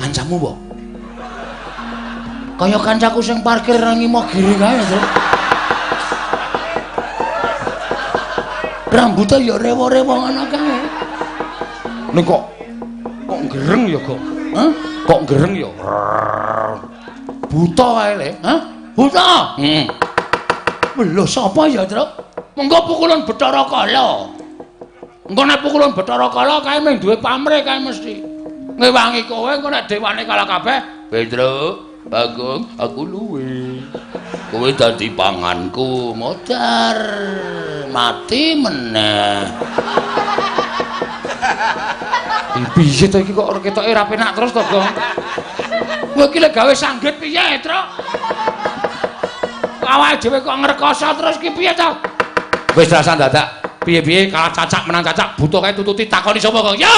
Kancamu apa? Kaya kancaku sing parkir nang Imogiri kae, Truk. Rambutnya ya rewo-rewo ngono kae. Ning kok gereng ya, Gong? Hah? Kok gereng ya? Buta kae le. Hah? Buta. Heeh. Lho sapa ya, Truk? Mengko pukulan Bathara Kala. Engko nek pukulan Bathara Kala kae mung duwe pamrih kae mesti. Ngewangi kowe engko nek dewane kalah kabeh, Petruk, Bagong, aku luwe. Kowe dadi panganku, modar mati meneh. Piye to iki kok ketoke ora penak terus to, Gong? Kowe iki lek gawe sanggit piye, Truk? Awake dhewe kok ngrekoso terus ki piye to? Wis rasa dadak piye-piye kalah cacak menang cacak buta kae tututi takoni sapa, Gong? Yo!